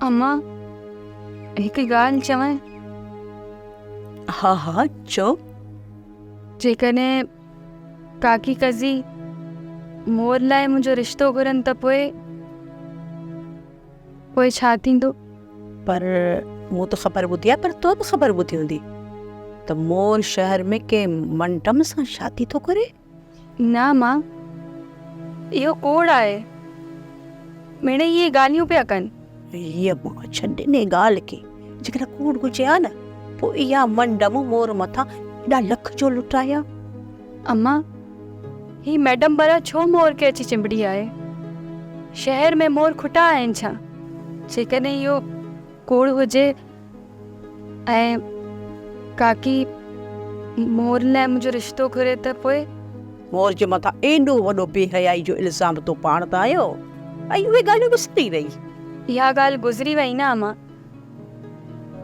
اما، هڪ ڳالهه چوان؟ ها ها چئو. جيڪڏهن ڪاڪي قضي مور لاء منهنجو رشتو گهرن ته پوء پوء ڇا ٿيندو؟ پر مون ته خبر ٻڌي آهي پر تو به خبر ٻڌي هوندي ته مور شهر ۾ ڪنهن منڊم سان شادي ٿو ڪري. نه امان، اهو ڪوڙ آهي. مڙئي اهي ڳالهيون پيا ڪن. هيء امان ڇڏ انهيء ڳالهه کي. جيڪڏهن ڪوڙ هجي ها نه، پوء اها منڊم مور مٿان ايڏا لک ڇو لٽايا؟ امان، هي ميڊم برا ڇو مور کي اچي چنبڙي آهي؟ شهر ۾ مور کٽا آهن ڇا؟ جيڪڏهن اهو ڪوڙ هجي ۽ ڪاڪي مور لاء منهنجو رشتو گهري ته پوء؟ مور جي مٿان ايڏو وڏو بي حيائي جو الزام تو پاڻ ته آيو ۽ اهي ڳالهيون وسري وئي. اها ڳالهه گذري وئي نه امان.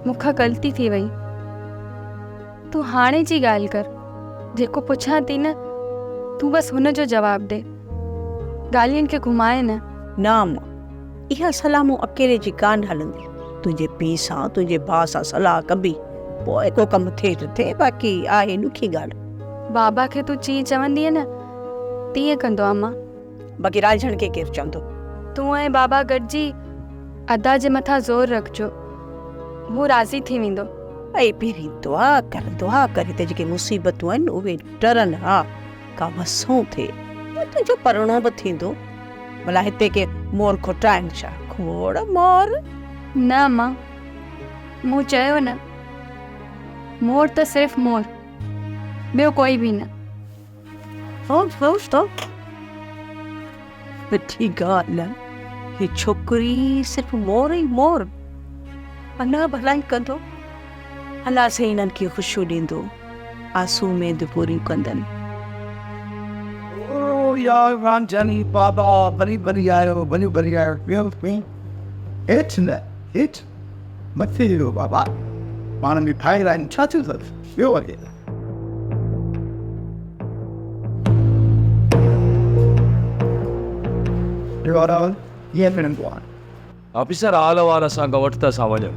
مون کان غلطي ٿي وئي. تون هاڻي جي ڳالهه ڪر. جيڪو پڇان ٿي نه تون بس هن جو جواب ڏي. ڳالهين کي گهماء نه. نه امان. اها صلاح مون اڪيلي جي ڪانه هلندي. تنهنجي پيء سان، تنهنجي ڀاء سان صلاح ڪبي، پوء ڪو ڪم ٿئي ته ٿئي، باقي آهي ڏکي ڳالهه. بابا کي تون جيئن چوندينء نه، تيئن ڪندو امان. باقي رانجهڻ کي ڪير چوندو؟ تون ۽ بابا گڏجي ادا جي مٿان زور رکجو، هو راضي ٿي ويندو. اي پهرين دعا ڪر، دعا ڪر هتي جيڪي مصيبتون آهن اهي ٽرن ها. ڪا وسون ٿئي پوء تنهنجو پرڻو به ٿيندو. ڀلا هتي ڪي مور کوٽا آهن ڇا؟ کوڙ مور. نه امان، مون چيو نه، مور ته صرف مور، ٻيو ڪوئي به نه. هو هو هو. مٺي ڳالهه، هي ڇوڪري صرف مور ئي مور. الله ڀلائي ڪندو. الله سائين انهن کي خوشيون ڏيندو. آسون اميدون پوريون ڪندن. او يار رانجهن بابا ڀلي ڀلي آيو ڀلي ڀلي آيو ويهو ويهو هيٺ نه هيٺ مٿي ويهو بابا پاڻ ۾ ڀائر آهيون ڇا ٿيو اٿس ويهو اڳي. ٻيو آراول ڪيئن ملندو آهي. آفيسر حال احوال اسان کان وٺ ته اسان وڃون.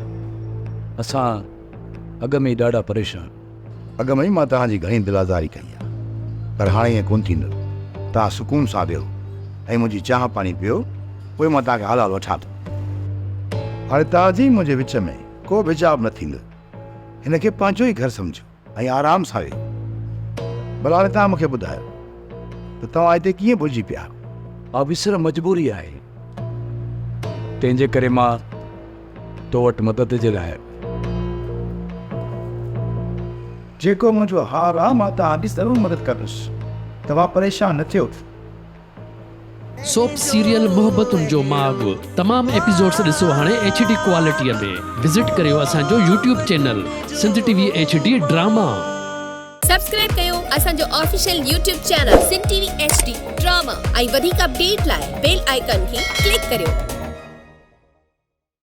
اسان اڳ ۾ ئي ڏاڍا پريشان. اڳ ۾ ئي مان توهان جي گهڻي دل آزاري ڪئي آهي. پر هاڻي ائين ڪونه ٿيندو. توهان سڪون سان ويهو ۽ منهنجي چانهه پاڻي پيئو، پوء مان توهان کي حال احوال وٺان ٿو. هاڻي توهان جي ۽ منهنجي وچ ۾ ڪو به حجاب نه ٿيندو. هن کي پنهنجو ئي گهر سمجهو ۽ آرام سان ويهو. ڀلا هاڻي توهان مون کي ٻڌايو ته توهان هتي ڪيئن ڀلجي پيا؟ آفيسر مجبوري آهي. تنهن جي ڪري مان تو وٽ مدد جي لاء آيو. جيڪو منهنجو حال آ مان توهان جي ضرور مدد ڪندس توهان پريشان نه ٿيو. سوپ سيريل محبتن جو ماڳ تمام ايپيسوڊس ڏسو هاڻي ايڇ ڊي ڪوالٽي ۾ وزٽ ڪريو اسان جو YouTube channel Sindh T V H D drama. Subscribe ڪيو اسان جو official YouTube channel Sindh T V H D drama ۽ وڌيڪ اپڊيٽ لاء بيل آئيڪان کي ڪلڪ ڪريو.